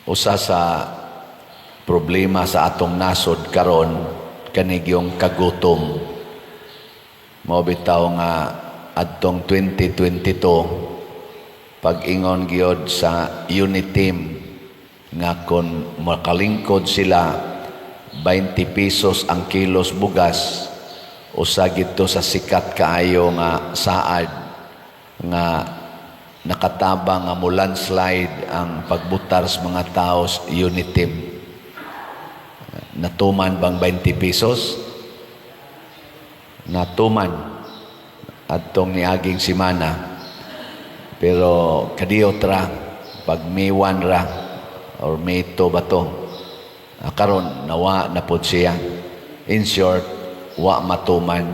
Usa sa problema sa atong nasod karon kani gyung kagutom. Mao bitaw nga adtong 2022, pag-ingon gyud sa UniTeam nga kon makalingkod sila, 20 pesos ang kilos bugas, usa gito sa sikat kaayo nga saad nga nakatabang nga mo landslide ang pagbutar sa mga tao sa UniTeam. Natuman bang 20 pesos? Natuman adtong niaging simana. Pero kadiyot ra, pag May 1 ra or May 2 ba to? Ah, karon nawa na pod siya. In short, wa matuman.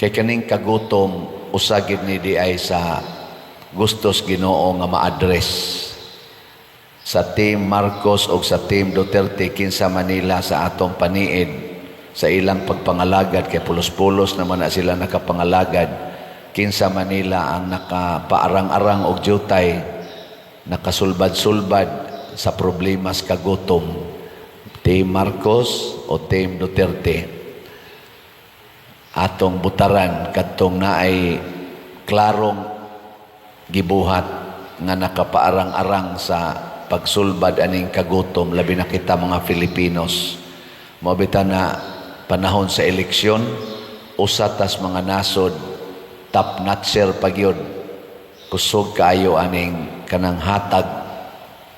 Kay kaning kagutom, usa gid ni diay sa gustos Ginoo nga ma-address sa Team Marcos o sa Team Duterte, kinsa Manila sa atong paniid sa ilang pagpangalagad, kay pulos-pulos naman na sila nakapangalagad, kinsa Manila ang nakapaarang-arang og jutay, nakasulbad-sulbad sa problemas kagutom, Team Marcos o Team Duterte? Atong butaran kadtong naay klarong gibuhat nga nakapaarang-arang sa pagsulbad aning kagutom, labi na kita mga Filipinos. Mao bitaw na panahon sa eleksyon, usa tas mga nasod, top notcher pa gyud, kusog kaayo aning kanang hatag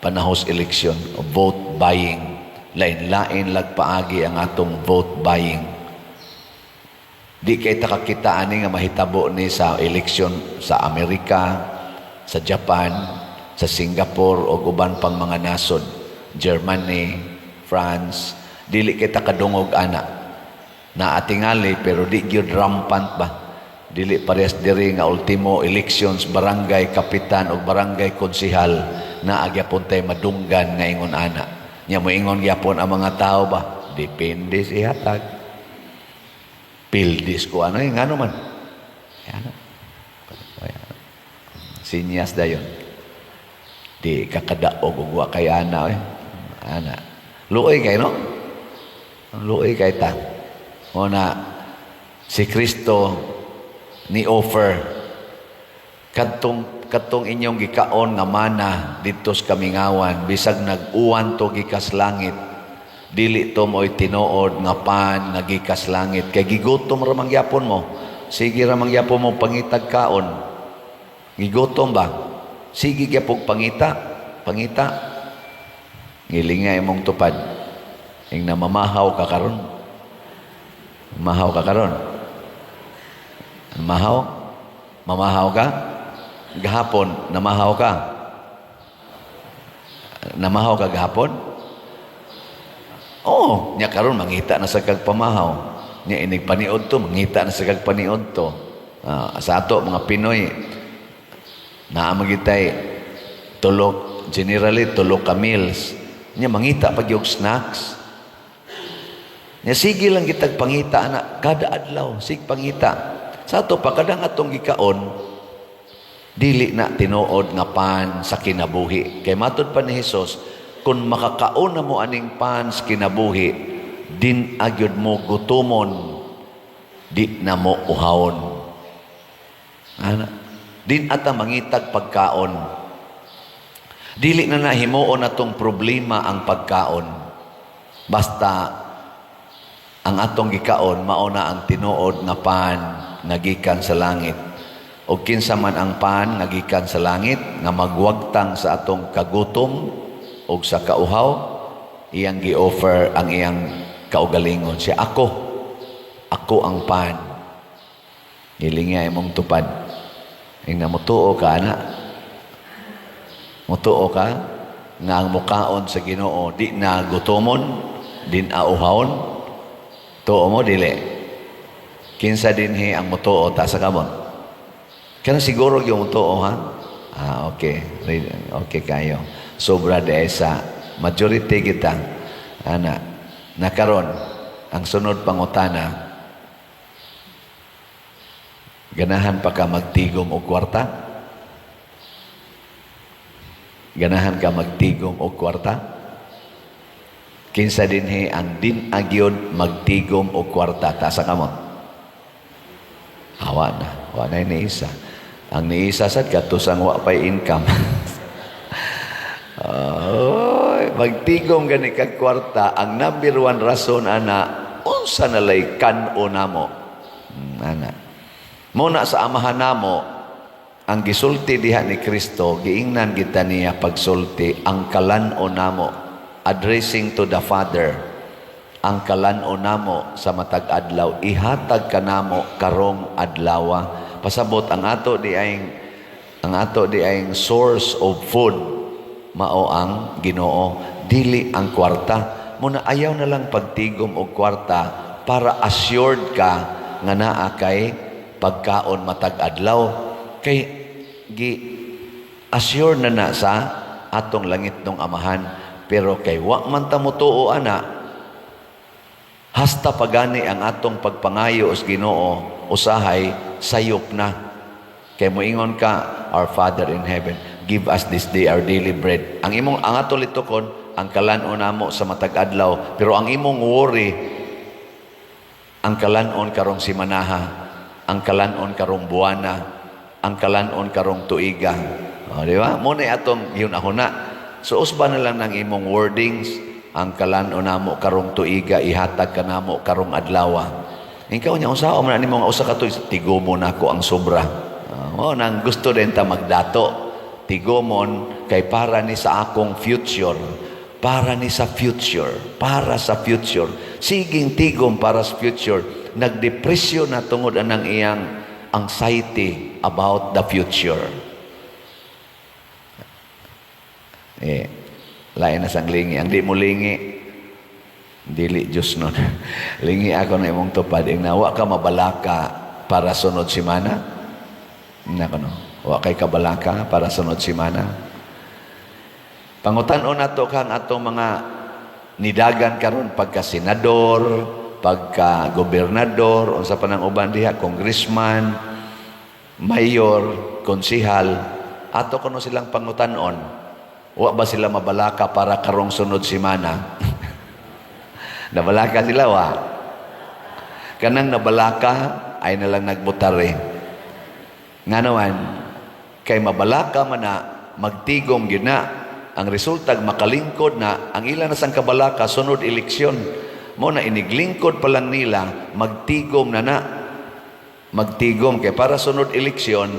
panahon sa eleksyon, vote buying. Lain-lain lag paagi ang atong vote buying. Di kay ta kakita ani nga mahitabo ni sa eleksyon sa Amerika, sa Japan, sa Singapore o uban pang mga nasod, Germany, France, dili kita kadungog ana. Naatingali pero di gyud rampant ba. Dili parehas diri nga ultimo elections barangay kapitan o barangay konsihal na gyapon tay madunggan nga ingon ana. Nya moingon gyapon ang mga tao ba, depende si hatag. Pildis ko ano eh, ngano man. Ano? Sinyas dayon. Di kakadaog og wa kay ana eh. Ana. Luoy kay, no? Luoy kay ta. O na si Kristo ni offer kadtong inyong gikaon nga mana didto sa kamingawan, bisag nag-uwan to gikas langit, dili to mo'y tinuod nga pan nga gikas langit, kay gigutom ra man gyapon mo, sige ra man gyapon mo pangitag kaon. Gigutom ba, sige gyapon pangita pangita. Ngilinga imong tupad, ing namamahaw ka karon. Mahaw ka karon? Mahaw? Mamahaw ka? Gahapon, namahaw ka? Namahaw ka gahapon? Oo, nya karon mangita na sa kag pamahaw. Nya inig paniod to, mangita na sa kag paniod to. Ah, sa ato mga Pinoy, naa magitay tulok, generally tulo ka meals. Nya mangita pag yung snacks. Nya sige lang kitag pangita na kada adlaw, sig pangita. Sa ato pa kadang atong gikaon dili na tinuod nga pan sa kinabuhi. Kay matud pa ni Hesus, kung makakaon na mo aning pan sa kinabuhi, din agyod mo gutomon, di na mo uhawon. Ana, din ata mangitag pagkaon. Dili na nahimuon atong problema ang pagkaon. Basta ang atong gikaon mao na ang tinuod nga pan nga gikan sa langit. O kinsa man ang pan nga gikan sa langit nga magwagtang sa atong kagutom o sa kauhaw, iyang gi-offer ang iyang kaugalingon. Siya, "Ako, ako ang pan." Hilinga imong tupad. Ing mutuo ka ana. Mutuo ka nga ang mukaon sa Ginoo di na gutomon, di na uhawon. Tuo mo, dili? Kinsa dinhi ang mutuo, taas sa kamot? Kana siguro yung mutuo, ha? Ah, okay. Okay kayo. Sobra de sa majority kita. Ana, nakaron ang sunod pangutana, ganahan pa ka magtigom og kwarta? Ganahan ka magtigom og kwarta? Kinsa dinhi ang din-a gyud magtigom og kwarta? Taas ang kamot. Awa na. Wa na ni isa. Ang niisa sad kato sang wa pay income. Oy, magtigom gani kag kwarta, ang number one rason ana, unsa na lay kan-o namo. Ana. Mao na sa Amahan namo, ang gisulti diha ni Kristo, giingnan kita niya pagsulti, ang kalan-o namo, addressing to the Father, ang kalan-o namo sa matag adlaw, ihatag kanamo karong adlawa. Pasabot ang ato di ay source of food mao ang Ginoo, dili ang kwarta. Mao na ayaw na lang pagtigom og kwarta para assured ka nga naa kay pagkaon matag adlaw, kay gi assured na na sa atong langitnong Amahan. Pero kay wa man ta motuo ana, hasta pagani ang atong pagpangayo sa Ginoo usahay sayop na. Kay moingon ka, "Our Father in heaven, give us this day our daily bread." Ang imong, ang ato litukon, ang kalan-on namo sa matag adlaw, pero ang imong worry, ang kalan-on karong simanaha, ang kalan-on karong buwana, ang kalan-on karong tuiga. O, di ba? Mao na atong yun na. So usba na lang ng imong wordings, "Ang kalan-on namo karong tuiga, ihatag kanamo karong adlawa." Ikaw niya, unsa man nimo nga usa ka tuig, tigomon nako ang sobra. Oh, nang gusto din ta magdato. Tigomon kay para ni sa akong future, para ni sa future, para sa future. Siging tigom para sa future. Nagdepresyon na tungod anang iyang anxiety about the future. Eh, lain na sang lingi. Ang di mo lingi, dili Diyos nun. Lingi ako na imong tupad. Ing wa ka mabalaka para sunod simana. Nako no. Wa kay kabalaka para sunod simana. Pangutan-on nato kang atong mga nidagan karon pagka senador, pagka gobernador, unsa pa nang uban diha, congressman, mayor, konsihal, ato kuno silang pangutan-on. Wa ba sila mabalaka para karong sunod simana? Nabalaka sila, wa? Kanang nabalaka ay nalang nagbutare. Nga naman, kay mabalaka man na, magtigom gyud na, ang resulta makalingkod na, ang ilan na sang kabalaka sunod eleksyon. Mao na iniglingkod pa lang nila, magtigom na na. Magtigom kay para sunod eleksyon,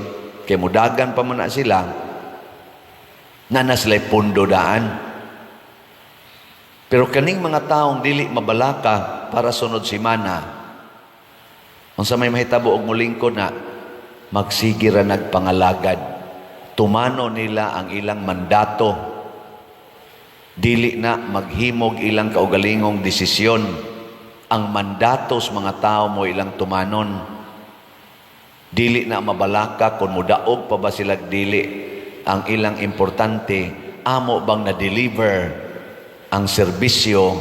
kay mudagan pa man na sila, na na sila pundo daan. Pero kaning mga taong dili mabalaka para sunod simana, unsa may mahitabo og mulingkod na, magsige ra nagpangalagad. Tumano nila ang ilang mandato. Dili na maghimog ilang kaugalingong desisyon. Ang mandato sa mga tao mo ilang tumanon. Dili na mabalaka kung mudaog pa ba sila dili. Ang ilang importante, amo bang na-deliver ang serbisyo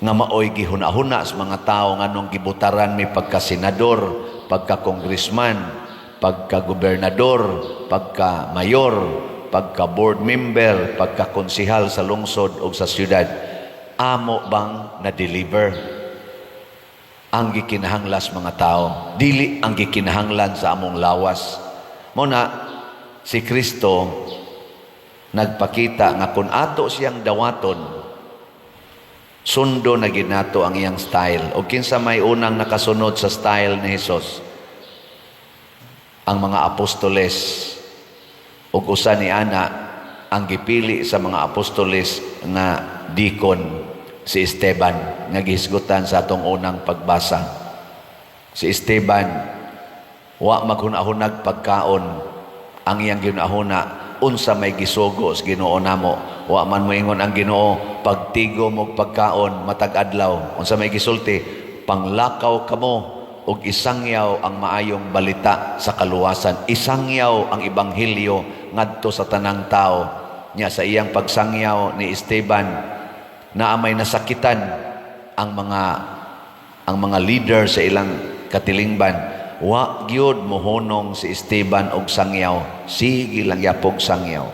nga maoy gihuna-huna sa mga tao nganong gibutaran mi pagka-senador, pagka-congressman, pagka-gobernador, pagka-mayor, pagka-board member, pagka-konsihal sa lungsod o sa syudad. Amo bang na-deliver ang gikinahanglan sa mga tao, dili ang gikinahanglan sa among lawas? Mao na si Kristo nagpakita nga kung ato siyang dawaton, sundo na gyud nato ang iyang style. O kinsa may unang nakasunod sa style ni Jesus? Ang mga apostoles. Ug usa ni ana ang gipili sa mga apostoles nga deacon, si Esteban nga gihisgutan sa atong unang pagbasa. Si Esteban wa maghuna-hunag pagkaon. Ang iyang ginahuna, unsa may gisugo sa Ginoo namo. Wa man moingon ang Ginoo, "Pagtigom og pagkaon matag adlaw." Unsa may gisulti? "Panglakaw kamo og isangyaw ang maayong balita sa kaluwasan. Isangyaw ang ebanghelyo ngadto sa tanang tao." Nya sa iyang pagsangyaw ni Esteban, naa may nasakitan ang mga leader sa ilang katilingban. Wa gyud mohunong si Esteban og sangyaw, sige lang yapog sangyaw.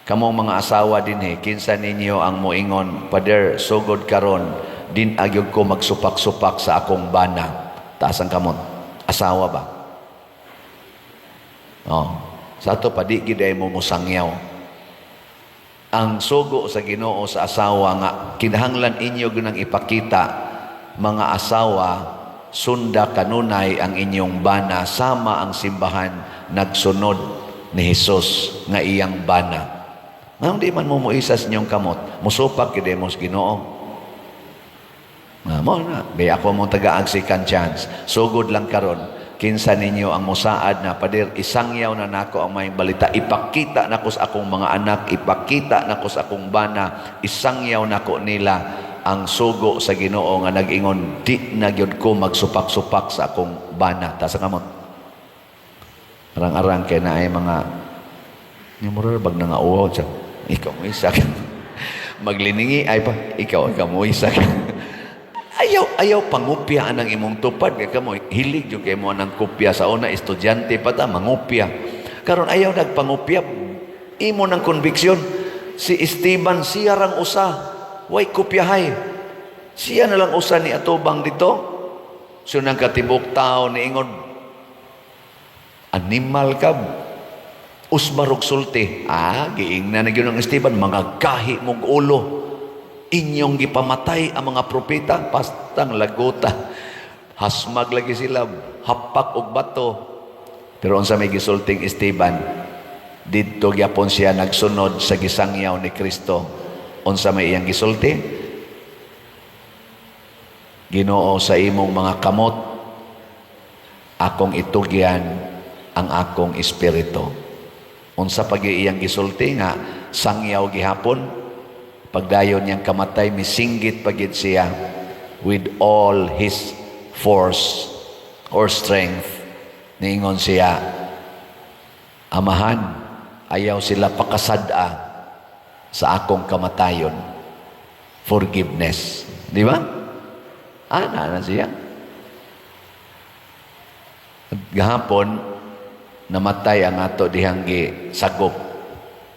Kamong mga asawa dinhi, kinsa ninyo ang moingon, "Pader, sugod karon, di na gyud ko magsupak-supak sa akong bana"? Taas ang kamot. Asawa ba? Oh. Sa ato pa, di gid ay mo musangyaw. Ang sugo sa Ginoo sa asawa nga kinahanglan inyo ginang ipakita, mga asawa, sunda kanunay ang inyong bana sama ang simbahan nagsunod ni Hesus nga iyang bana. Nganong di man mo moisa sa inyong kamot, musupak gid mo sa Ginoo. Nga mo na, bay ako mo tagaag second chance. Sugod lang karon, kinsa ninyo ang musaad na, "Pader, isangyaw na nako ang maayong balita, ipakita nako sa akong mga anak, ipakita nako sa akong bana, isangyaw nako nila ang sugo sa Ginoo nga nag-ingon, di na gyud ko magsupak-supak sa akong bana"? Taas ang kamot. Arang-arang kay naay mga ni mura bag na nga uwaw siya. Ikaw mo isa. Magliningi ay pa ikaw ikaw mo isa. Ayaw ayaw pangupya ang imong tupad kay kamo hilig jud kay mo nang kopya. Sa una, estudyante pa ta, mangupya. Karon ayaw nagpangupya. Imo ng conviction. Si Esteban, siya rang usa way kopyahay. Siya na lang usa ni atubang dito. So nang katibok tao niingon, "Animal ka, usbarog sulti." Ah, giingna na gyud ang Esteban, "Mga gahi mog ulo. Inyong gipamatay ang mga propeta," pastang lagota. Hasmag lagi sila, hapak og bato. Pero unsa may gisulting Esteban? Didto gyapon siya nagsunod sa gisangyaw ni Kristo. Unsa may iyang gisulti? "Ginoo, sa imong mga kamot akong itugyan ang akong espiritu." Unsa pag iyang gisulti nga sangyaw gihapon? Pagdayon niyang kamatay, misinggit pagid siya with all his force or strength. Niingon siya, "Amahan, ayaw sila pakasad-a sa akong kamatayon." Forgiveness. Di ba? Ana na siya. At gahapon, namatay ang ato dihang gi sagop.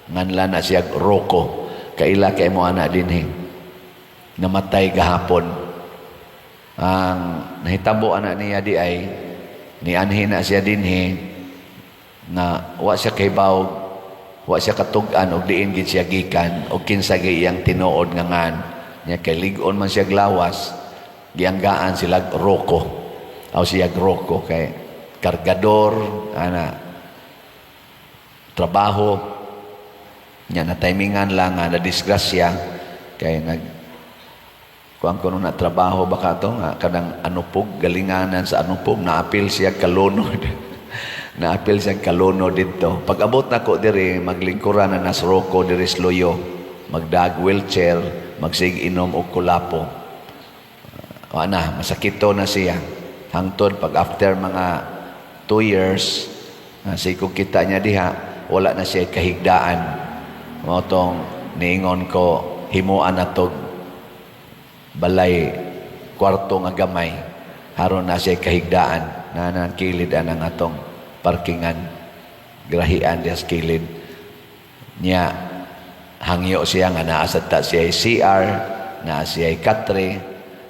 Nganlan na siya Rocco. Kaila kay mo ana dinhi. Namatay gahapon. Ang nahitabo ana niya di ay nianhi na siya dinhi na wa siya kahibaw, wa siya katug-an og diin gid siya gikan og kinsa gi iyang tinuod nga ngan niya, kay lig-on man siya glawas. Gianggaan sila Rocco aw siya Rocco kay kargador ana trabaho niya. Na timingan lang nga na disgrasya kay nag kuan ko na trabaho baka to nga kanang anupog, galinganan sa anupog. Naapil siya kalunod, naapil siya kalunod didto. Pag abot nako diri, maglingkuran na nas Rocco diri sa Luyo, magdag wheelchair, magsig inom og kulapo. Wa na masakito na siya hangtod pag after mga 2 years na sikog kita niya diha, wala na siya kahigdaan. Mao tong niingon ko, himuan na tog balay, kwarto nga gamay, haron na siya kahigdaan na nang kilid anang atong parkingan, grahian diha sa kilid niya. Hangyo siya nga naa sad ta siya CR, naa siya katre,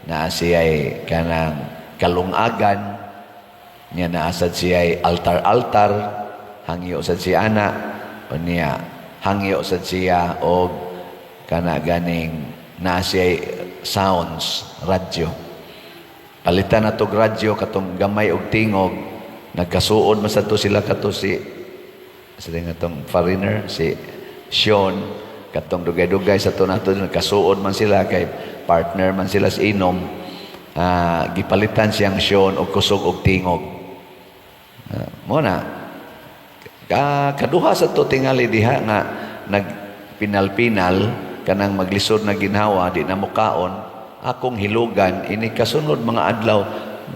naa siya kanang kalungagan niya, naa sad siya altar-altar. Hangyo sad siya ana o niya, hangyo sad siya og kana ganing naa siya sounds, radyo. Palitan na tog radyo katong gamay og tingog. Nagkasuod man sad to sila kato si sila nga tong foreigner, si Sean, katong dugay-dugay sa to nato. Nagkasuod man sila kay partner man sila sa inom. Gipalitan siyang Sean og kusog og tingog. Mo na ka kaduha sa to tingali diha nga nagpinal-pinal kanang maglisod na ginhawa, di na mukaon. Akong hilugan ini kasunod mga adlaw,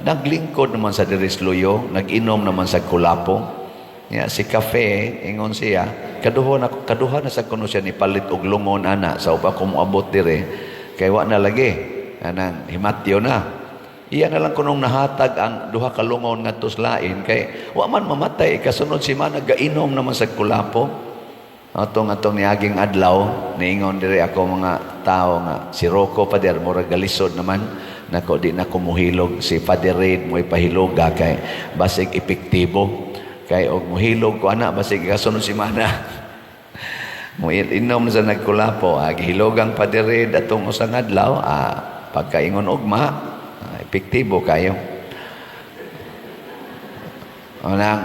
naglingkod naman sa diris luyo, nag-inom naman sa kulapo ya. Si kafe, ingon siya, kaduha na kaduha na sa kuno siya ni palit og lungon ana sa upa ko moabot dire kay wa na lagi anang himatyo na. Iya na lang kunong nahatag ang duha ka lungon ngadto sa lain kay wa man mamatay. Kasunod si mana gainom naman sa kulapo. Atong atong niaging adlaw, niingon diri ako mga tao nga si Rocco, Pader, murag galisod naman nako, di na ko muhilog, si Father Reid mo'y pahiloga kay basig epektibo, kay og muhilog ko ana, basig kasunod semana mo inom sa nagkulapo. Gihilogang Father Reid atong usang adlaw, pagkaingon ugma, epektibo kayo. Unang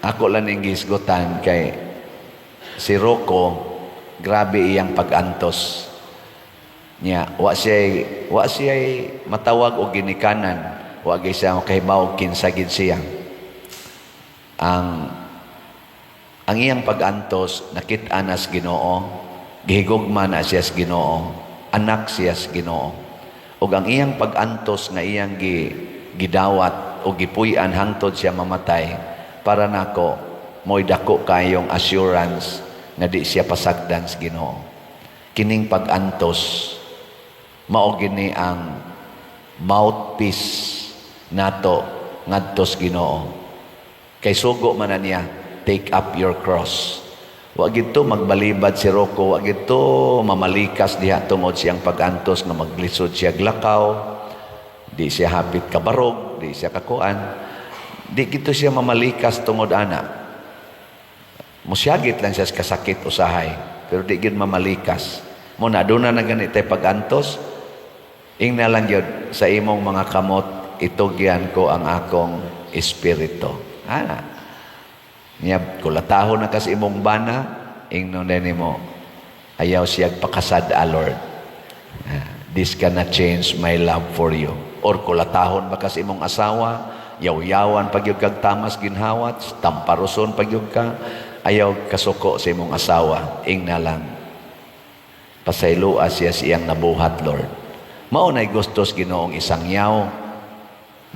ako lang ning gihisgutan kay si Rocco, grabe iyang pag-antos niya. Wa siya matawag og ginikanan, wa gyud siya makahibaw kinsa gid siya. Ang iyang pag-antos, nakit-an na sa Ginoo, gihigugma na siya sa Ginoo, anak siya sa Ginoo. Ug ang iyang pag-antos nga iyang gidawat o gipuy-an hangtod siya mamatay, para nako mo'y dako kayong assurance nga di siya pasagdan sa Ginoo. Kining pag-antos, mao gini ang mouthpiece nato ngadto sa Ginoo. Kay sugo man na niya, "Take up your cross." Wa gito magbalibad si Rocco, wa gito mamalikas diha tungod siyang pag-antos nga maglisod siya glakaw, di siya hapit kabarog, di siya kakuan. Di gito siya mamalikas tungod ana. Musyagit lang siya sa kasakit usahay, pero di gid mamalikas. Mo na aduna na gani tay pag-antos, ingna lang gyud, "Sa imong mga kamot itugyan ko ang akong espiritu." Ana. Niya kulatahon na kas imong bana, ingnon na nimo, "Ayaw siya pakasad-a, Lord. This cannot change my love for you." Or kulatahon ba kas imong asawa, yaw-yawan pag kag tamas ginhawat, tamparuson pag ka, ayaw kasuko sa imong asawa, ingna lang, "Pasayloa siya sa iyang nabuhat, Lord." Mao na'y gustos Ginoong isangyaw.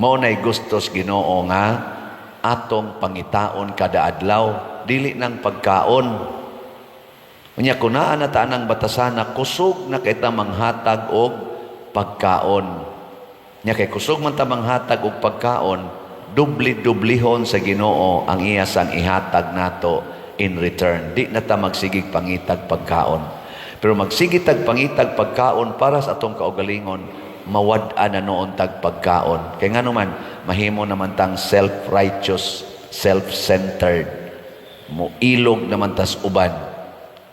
Mao na'y gustos Ginoo nga atong pangitaon kada adlaw, dili nang pagkaon. Unya kun naa na ta anang batasana, kusog na kay ta manghatag og pagkaon. Nya kay kusog man ta manghatag og pagkaon, dubli-dublihon sa Ginoo ang iya sang ihatag nato in return. Di na ta magsigig pangitag pagkaon. Pero magsige tag pangitag pagkaon para sa atong kaugalingon, mawad-an na noon tag pagkaon. Kay ngano man, mahimo naman tang self-righteous, self-centered. Mo ilog naman tas uban.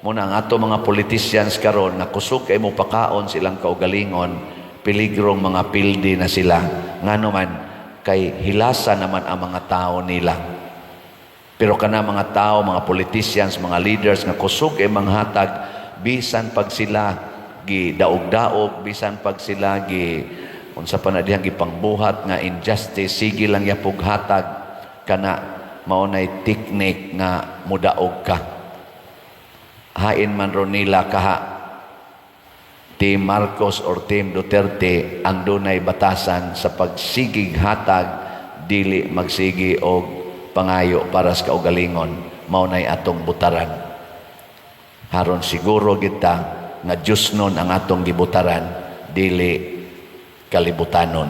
Muna ang ato mga politicians karon nga kusog kay mo pakaon silang kaugalingon, piligrong mga pildi na sila. Ngano man, kay hilasa naman ang mga tao nila. Pero kana mga tao, mga politicians, mga leaders nga kusog kay manghatag bisan pag sila gi daog-daog, bisan pag sila gi unsa pa na dihang gipangbuhat nga injustice, sige lang yapog hatag, kana mao nay technique nga mudaog ka. Hain man ron nila kaha Team Marcos or Team Duterte ang dunay batasan sa pagsigig hatag, dili magsigi og pangayo para sa kaugalingon. Mao nay atong butaran haron siguro kita nga Diyos nun ang atong gibutaran, dili kalibutanon.